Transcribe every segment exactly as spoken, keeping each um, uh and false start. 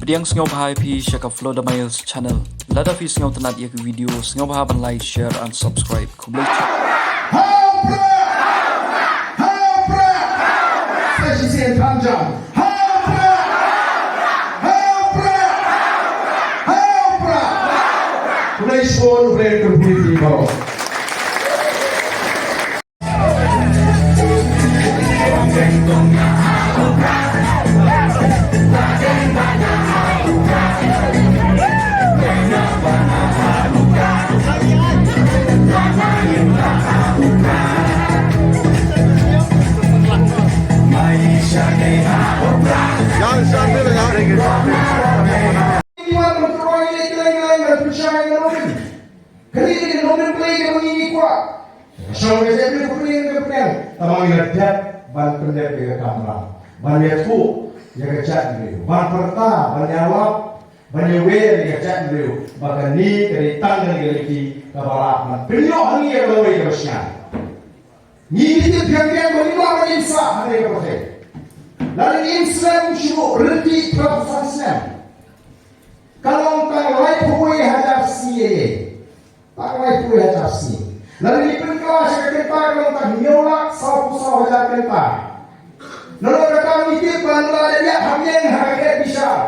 Pdiang sngewbha ïa phi sha ka Flow the Miles channel. Lada phi sngewtynnat ïa ka video, sngewbha ban like, share and subscribe. Khublei shibun. Ha u Prah! Ha u Prah! Sa shisien tang jam. Ha u Prah! Ha u Prah! Ha u Prah! Khublei shibun, khublei shibun, khublei shibun. Kane ka dei ka nongpynlong ka ba ngi kwah. Shong ka jait briew ka pyrshah ka pyrshah. Tangba ngi la dep ban pyndep ïa ka kamram, ban ïathuh ïa ka jaitbynriew, ban pyrta, ban ïalap, ban ïawer ïa ka jaitbynriew ba kane ka dei tang kane ka lynti kaba lah ban pynïoh ha ngi ïa ka lawei kaba shngaiñ. Ngi tip biang biang ba ngim lah ban im sah ha kane ka pyrthei. Lada ngim slem shuh ryntih phra phew san snem, ka long tang laiphew wei hajar sngi ïa ïa. Tang laiphew wei hajar sngi. Lada ngi pynkylla sha ka kynta ka long tang hynñiew lak sawphew saw hajar kynta. Nalor kata ngi tip ba ngi la dep ïaid hamïeng ha ka khet bishar.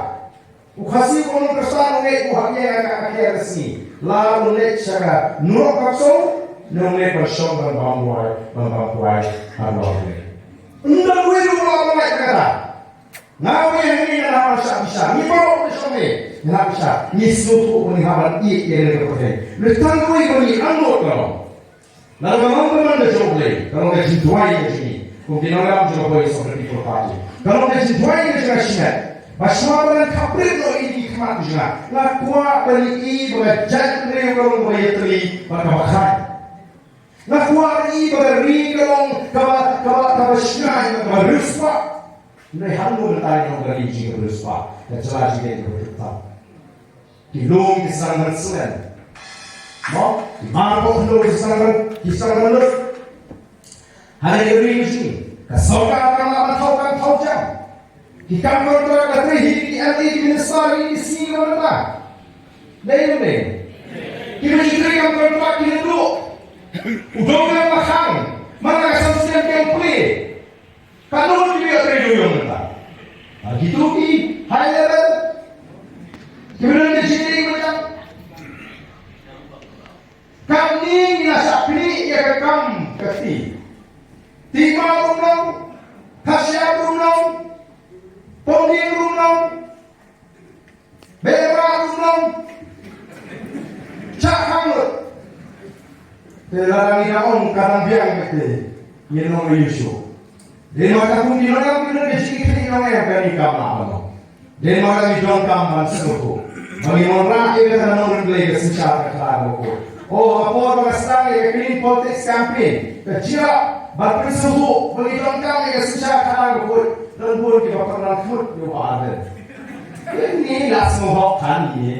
U Khasi u nongkyrshan u ngeit u hamïeng ha ka khet sngi. Lada u leit sha ka nurok ka song, ne u leit ban shong ban bam kwai, ban bam kwai ha Nongkrem. Ym don uwei ruh uba la lait kata. Nga ong ïa ngi, ngi hap ban shah bishar. Ngi baroh ngi shong, ngi hap bishar. Ngi sngewthuh ba ngi hap ban ïeit ïa ka pyrthei. Lada tang kawei ba ngi angnud ka long, lada ka long ka man ka jong U Blei, ka long ka jingduwai ka jong ngi kum ki nongïalam jong ka Voice of the People Party. Ka long ka jingduwai ka jong nga shimet ba shuwa ba ngan khaprit noh ïa ki khmat jong nga, nga kwah ban ïohi ba ka jaitbynriew ka long kaba ïatylli bad kaba khlaiñ. Nga kwah ban ïohi ba ka ri ka long kaba, kaba, kaba shngaiñ, kaba riewspah. Hynrei hangne mynta ngi long ka ri jong ka riewspah, ka jylla jong ngi kaba tip tam. Ki lum ki sdang ban slem. Mo, ki mar bakhraw ki sdang ban, ki sdang ban lut. Hangne ka ri ka jong ngi, ka sorkar kam lah ban thaw kam thaw jam. Ki kam kontrak ka trei hi ki M L A ki minister hi ki sngi ka mynta. Dei ne em dei? Ki ba ki trei kam kontrak ki naduh u dong ka ba khang man la ka san snem ki ong plie. Katno ki ba ïa trei dewïong mynta? Ha kito ki high level ki ba don ka jingtrei ba jam. Katne ngi la shah pynïaid ïa ka kam ka kti. Ti ma ruh nong, khashia ruh nong, pom dieng ruh nong, beh ruh nong, shah khang ruh. Te lada ngi ong ka dang biang kata, ngin ong ïa u shuh. Dei ma ka kum ki nongïalam ki nongïalam ki nongïalam kane ka ma ba nong. Dei ma ka ngi donkam ban sngewthuh ba ngi wanrah ïa kata ka nongrim Blei ka synshar ka khadar bakhuid. Oh, ha por ba nga sdang ïa ka clean politics campaign, ka jia ban pynsngewthuh ba ngi donkam ïa ka synshar ka khadar bakhuid, don bun kiba pynlang khmut ïa u Bah Ardent. Ïa ngi la sngewhok khan ngi.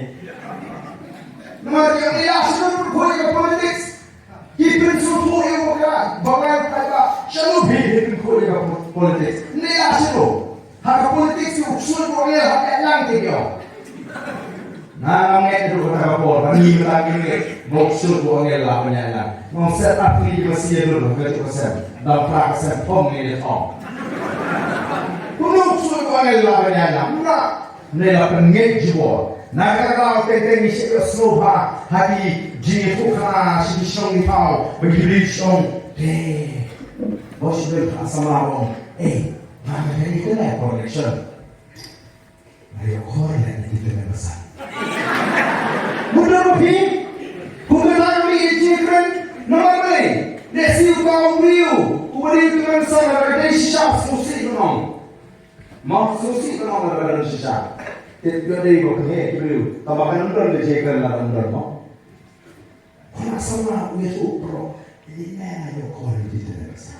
Namar ïa ngi la sngewthuh ïa ka politics. Ki pynsngewthuh ïa u ba ka, ba ngan paidbah, shano phi, phi pynkhuid ïa ka po-, politics. Ne ïa shano? Ha ka politics ki u ksuid u angel hap ïalang te ki ong. Nga ngam ngeit ruh kata ka por, ba ngi mynta ngi ngeit ba u ksuid u angel lah ban ïalang. Ngam set up ni ki masi ïa dur ka juk ka sem. Dang phra ka sem pom ngi ne thong. Kumno u ksuid u angel lah ban ïalang? Nga Ne la pynngeit jubor. Na kata ka daw teng teng ngi shait ïohsngew bha ha ki jingïathuhkhana sha ki shnong ki thaw ba ki briew ki ong, te, ba shu don ha samla ba ong, ei, nga ka dei kane por election. Nga ïoh khor leh na ki tymmen basan. Mutdur ba phi, kum kata ka mih ka jingkren, namar balei? Lehse uta u briew, u briew tymmen basan ka dei shisha sngewsih ban ong. Mo sngewsih ban ong lada ka don shisha. Tip ïa dei ba pynheh ki briew. Tangba kan ym don ka jingkren lada ym don mo. Khublei samla u ïathuh u pro. Ini me nga ïoh khor ïa ki tymmen basan.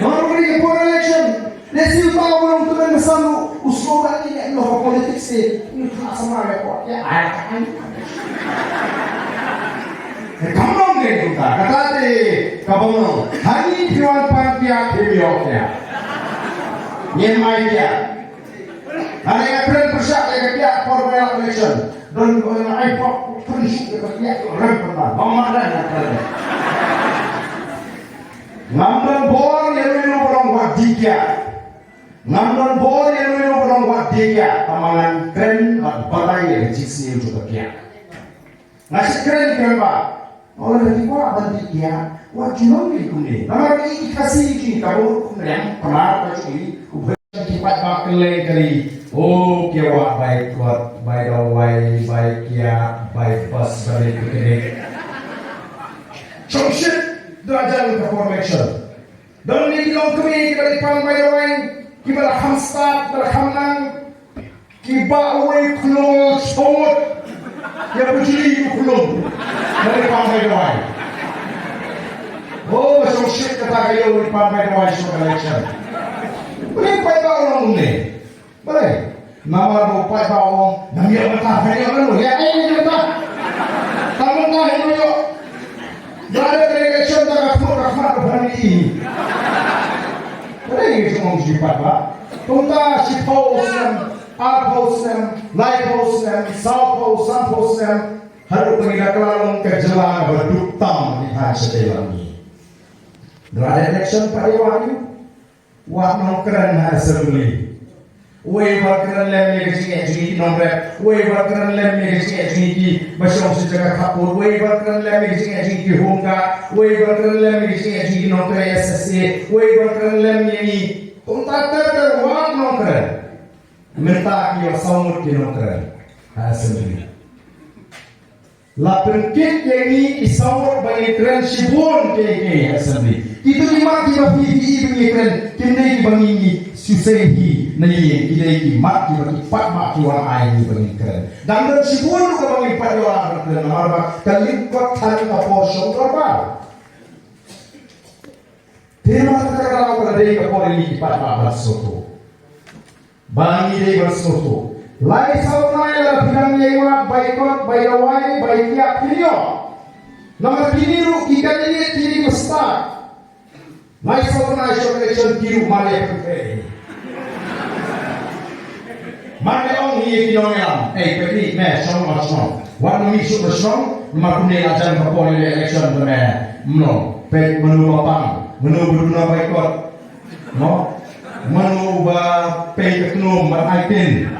Mo ruh ka dei ka por election. Lehse uta u long tymmen basan u, u sngewbha ïa ngi ïa ka politics te. Ini khublei samla ïa ko. Ïa ai ka ai. Ka kam long ne kumta, kata te ka bym long. Hangne phi wan pan pia, phim ïoh pia. Ngin mai pia. Hangne nga kren pyrshah ïa ka Don ko ïa ai pok pun shi ko ïa ko rem pun ba. Ngam don bor ïa ruh ruh ba long wat dih kiad. Ngam don bor ïa ruh ruh ba long wat dih kiad. Tang ba ngan kren bad batai ïa ka jingsniew jong ka kiad. Nga shu kren kren ba. Nga la dei kwah ban dih kiad. Wat ju long ïa kumne. Namar ïa ki Khasi ki ka bor kumne. Pynah ka jong ki. U Ki paidbah kylleng ka ri, oh, ki wad bai kot, bai dawai, bai kiad, bai bas, bai picnic. Shongshit, da jan ka por election. Don ne ki longkmie kiba dei pan bai dawai, kiba la kham stad, kiba la kham nang, kiba uwei u khlung shong ngut ïa u bujli u khlung. Ba dei pan bai dawai. Oh, shongshit kata ka ïa uwei pan bai dawai shong election. Balei u paidbah u ong kumne? Balei? Namar ba u paidbah u ong, ngam ïoh mynta, ngam ïoh mynta. Ïa, eh, ngam ïoh mynta. Tang mynta, ngam ïoh. Lada ka election da ka khmut, ka khmat, ka khmat ïa i. Balei ngi shu ong shu paidbah? Kumta shiphew snem, arphew snem, laiphew snem, sawphew, sanphew snem, haduh ba ngi da kylla long ka jylla kaba duk tam ki thaiñ shatei lang ngi. Lada election pat ïa wad ïa u. Wat nongkren ha assembly. Uwei uba kren lem ïa ka jingeh jong ngi ki nongrep. Uwei uba kren lem ïa ka jingeh jong ngi kiba shong sha jaka khappud. Uwei uba kren lem ïa ka jingeh jong ngi ki home guard. Uwei uba kren lem ïa ka jingeh jong ngi ki nongtrei S S A. Uwei uba kren lem ïa ngi. Kumta ter ter wat nongkren. Mynta ki ïoh saw ngut ki nongkren ha assembly. La pynkit ïa ngi ki saw ngut ba ngin kren shibun kiei kiei ha assembly. Kito ki mat kiba phi phi i ba ngin kren kim dei kiba ngi ngi shu sei hi na ïing, ki dei ki mat kiba ki paidbah ki wan ai ngi ba ngin kren. Dang don shibun ruh kaba ngim pat ïoh ban kren namar ba ka lyngkot than ka por shong dorbar. Te namar kata ka daw ka la dei ka por ïa ngi ki paidbah ban sngewthuh. Ba ngi dei ban sngewthuh. Lai saw bnai lada phi dang ïai wad bai kot, bai dawai, bai kiad, phin ïoh. Namar kine ruh ki candidate kine ki stad. Lai saw bnai shong election ki ruh mar ïa pynpei. Mar ïa ong hi ïa ki nongïalam. Ei, peit ni, me shong ma shong. Wat nym mih shuh ba shong, namar kumne la jan ka por ïa election ba me. Mno, peit mano ba pang, mano ba duna bai kot. No? Mano uba pei ka tnum ban ai tin?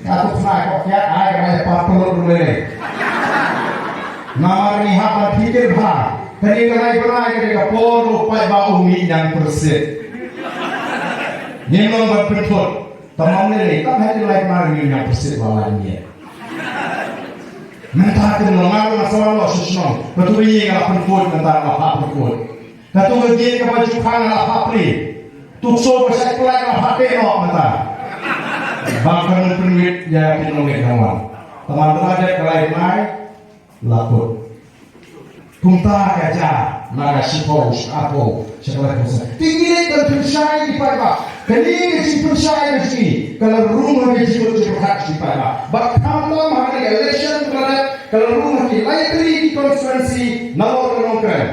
Ka tu khna ko kiad ai ka ai pa pelot ruh lei. Namar ngi hap ban phikir bha. Kane ka lai bnai kane ka por u paidbah u mih ñiangpyrsit. Ngim long ban pynthut. Tang ba ym lei lei, tang ha ki lai bnai u mih ñiangpyrsit ba lai miet. Mynta kin long nga ruh nga sa wan noh sha shnong. Katu ka ïing nga la pynkut, mynta nga la phah pynkut. Katu ka gate kaba ju kha nga la phah plie. Tu ka soo ba shait pynlait nga la phah teh noh mynta. Ba kan pynwit ïa ki nongwit nongwan. Tang ba mynta dep ka lai bnai la kut. Kumta ka jia na ka shiphew, shiphew, shiphew. Te ngi leit ban pynshai ïa ki paidbah. Kane ka jingpynshai ka jong ngi ka la rung ha ka jingmut jingpyrkhat jong ki paidbah. Bad khamtam ha kane ka election ka la dep ka la rung ha ki lai tylli ki constituency nalor ka Nongkrem.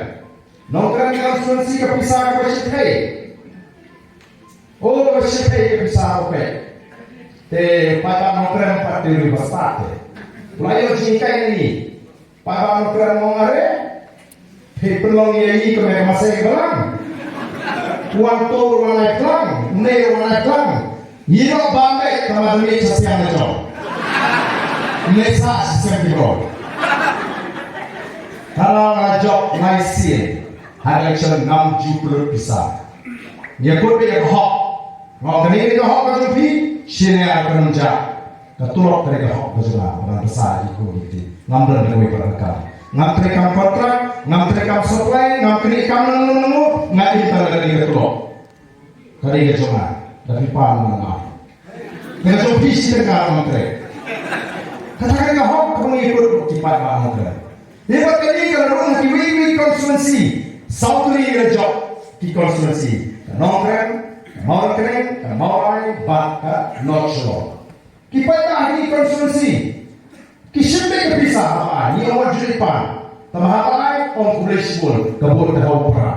Nongkrem constituency ka pisa kaba shithei. Oh, kaba shithei ka pisa, okay. Te paidbah Nongkrem pat te ri ba stad te. U la ïoh jinghikai na ngi. Paidbah Nongkrem ong, are, phi pynlong ïa ngi kum ka masai ka balang. Wan to wan ai plang, ne wan ai plang. Ngi ïoh bam beit, tang ba da mih sha siang da jong. Mih sha siang ki briew. Ka la jop lai sien. Ha election ngam ju pynlut pisa. Ngi kut beit ïa ka hok. Nga ong kane ka dei ka hok ka jong phi, shin ïa ka nang ja. Ka tulop ka dei ka hok ka jong nga, ngan pynshai ïa ki khun ki kti. Ngam don kawei pat ka kam. Ngam trei kam kontrak, ngam trei kam supply, ngam trei kam nangno nangno, nga im tang da kane ka tulop. Ka dei ka jong nga, da phi pan ngan ai. Ka jong phi shi tyngka ngam trei. Kata ka dei ka hok kaba ngi kut ki paidbah Nongkrem. Te bad kane ka la rung ha kiwei kiwei constituency. Saw tylli ki la jop ki constituency. Ka Nongkrem, ka Mawryngkneng, ka Mawlai, bad ka North Shillong. Ki paidbah ha ki constituency ki shim beit ka pisa haba ai, ngi ong wat ju leit pan. Tangba haba ai, ong khublei shibun, ka vote ka hau pra.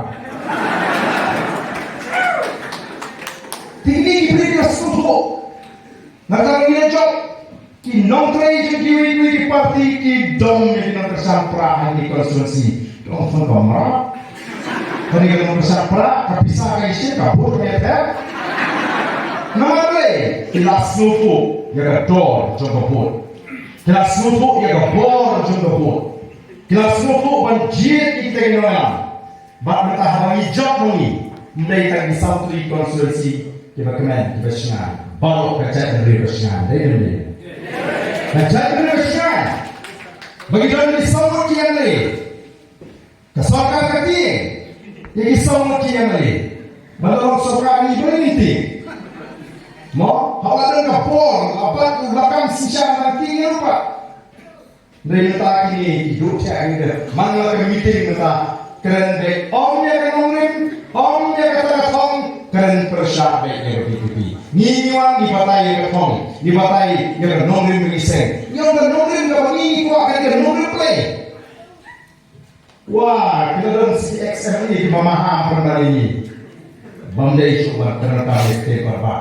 Te kine ki briew ki la sngewthuh. Nga tang ngi la jop. Nongtrei jong kiwei kiwei ki party ki dom ïa ki nongkyrshan prah ha ki constituency. Dom pun ka mrad. Kane ka nongkyrshan prah, ka pisa ka ïashem, ka vote ka ïathep. Namar balei? Ki la sngewthuh ïa ka dor jong ka vote. Ki la sngewthuh ïa ka bor jong ka vote. Ki la sngewthuh ban jied ïa kita ki nongïalam. Bad mynta haba ngi jop ma ngi, ym dei tang ki sawtri constituency kiba kmen, kiba shngaiñ. Baroh ka jaitbynriew ka shngaiñ, dei ne ym dei? Ka jaitbynriew ka shngaiñ. Ba ngi don ki saw ngut ki M L A. Ka sorkar ka tieng ïa ki saw ngut ki M L A. Ba la long sorkar ngi ba ngi tieng. Mo, haba la don ka bor, la bat u lakam synshar, nang tieng ïa u pat. Hynrei mynta kine ki duh thiah ngi dep. Man la ka meeting mynta, kren beit ym ïa ka nongrim, ym ïa kata ka thong, kren pyrshah beit ïa ka V P P. Ngi, ngi wan ngi batai ïa ka thong, ngi batai ïa ka nongrim ba ngi seng. Ïa ka nongrim kaba ngi, ngi kwah ka, ka nongrim Blei. Wah, ki la don C X M ne kiba maham pynban ïa ngi. Bym dei shuh ban kren ka ïa ka paper ba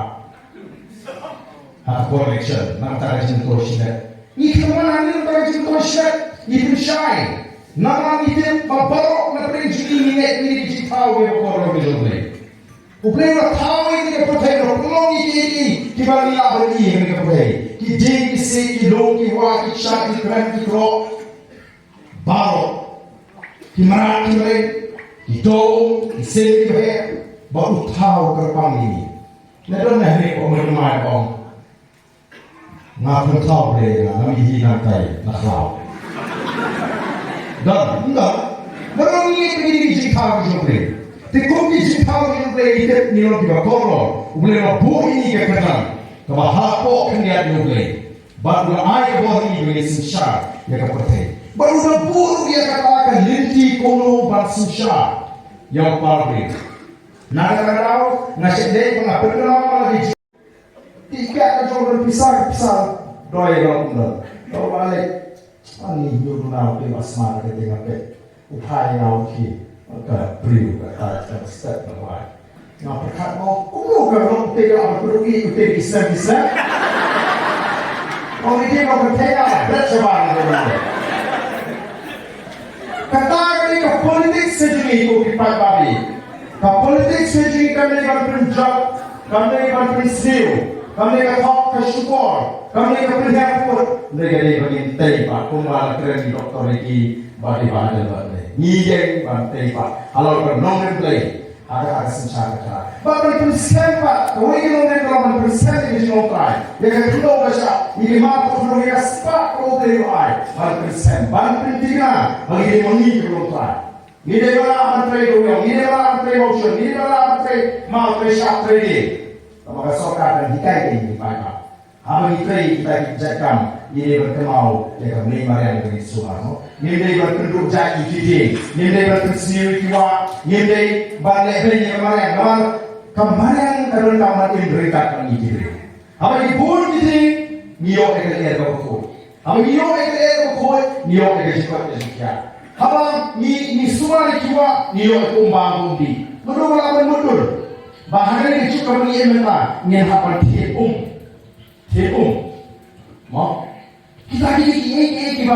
ha ka por election, na ka bynta ka jingmyntoi shynrang. Ngi kynmaw na ka bynta ka jingmyntoi shynrang, ngi pynshai. Namar ngi tip ba baroh na pdeng jong ngi ngi ngeit ïa ka jingthaw ïa ka kordor ka jong U Blei. U Blei u la thaw ïa ka pyrthei, u la pynlong ïa ki, ïa ki, kiba ngi lah ban ïohi ha ka pyrthei. Ki dieng, ki siej, ki lum, ki wah, ki kshaid, ki kren, ki kren. Baroh. Ki mrad, ki mlien, ki doh, ki sim, ki bheh, ba u thaw kyrpang ïa ngi. Nga don na hynrei ko, mrad mai ko. Nga pyrthaw Blei nga, nga mih hi nangtai na khlaw. Don, don. Baroh ngi ïa ki jingthaw jong U Blei. Te kum ki jingthaw jong U Blei, ïa ki ngi long kiba kordor. U Blei u la buh ïa ngi ka kyrdan kaba hapoh khyndiat jong U Blei. Bad u la ai ka bor ïa ngi ban synshar ïa ka pyrthei. Bad u la buh ruh ïa kata ka lynti kumno ban synshar ïa u para briew. Na kata ka daw nga shait leit ba nga pynkylla ma la ki jingtih ka jong ka pisa, ka pisa doi ka la kumno. Ka la leit. Ani nyu na u te ba sma ka te nga peit. U phai nga u khie, ka briew ka tait ka step ka wai. Nga pyrkhat mo, kumno ka long te ka briew i u te ki sem ki sem. Ong i te ka pyrthei ka bret shabar nga. Kata ka dei ka politics ka jong ngi ko ki paidbah. Ka politics ka jong ngi kam dei ban pynjot, kam dei ban pynsniew, kam dei ka thok ka shukor, kam dei ka pynhiar kput, hynrei ka dei ba ngin tei pat kumba la kren ki doktor Ricky bad i Bah Adelbert ne. Ngi ïeng ban tei pat halor ka nongrim Blei ha ka, ha ka synshar ka khadar. Bad ban pynskhem pat, kawei ka nongrim ka long ban pynskhem ïa ka jinglong trai, ïa ka khyndew ka shyiap, ïa ki mar ka khyndew, ïa ka spah kaba U Blei u ai ban pynskhem, ban pynthikna ba ngi dei ma ngi ki nongrim trai. Ngi dei ban lah ban trei dewïong, ngi dei ban lah ban trei mawshun, ngi dei ban lah ban trei maw, trei shyiap, trei dieng. Tangba ka sorkar kan hikai ïa ngi paidbah. Haba ngi trei kita ki jait kam, ngi dei ban kynmaw ïa ka mei mariang ka ngi sumar, no? Ngim dei ban pynduh jait ïa ki dieng, ngim dei ban pynsniew ïa ki wah, ngim dei ban leh beiñ ïa ka mariang, namar ka mariang ka donkam ban im ryngkat bad ngi ki briew. Haba ngi bun ki dieng, ngi ïoh ïa ka lyer kaba khuid. Haba ngi ïoh ïa ka lyer kaba khuid, ngi ïoh ïa ka jingkoit ka jingkhiah. Haba ngi, ngi sumar ïa ki wah, ngi ïoh ïa ka um bam um dih. Mano ba lah ban mutdur ba ha kane ka juk kaba ngi im mynta ngin hap ban thied um. Thied um. Mo? Kita ki, ki, ki, ki, kiba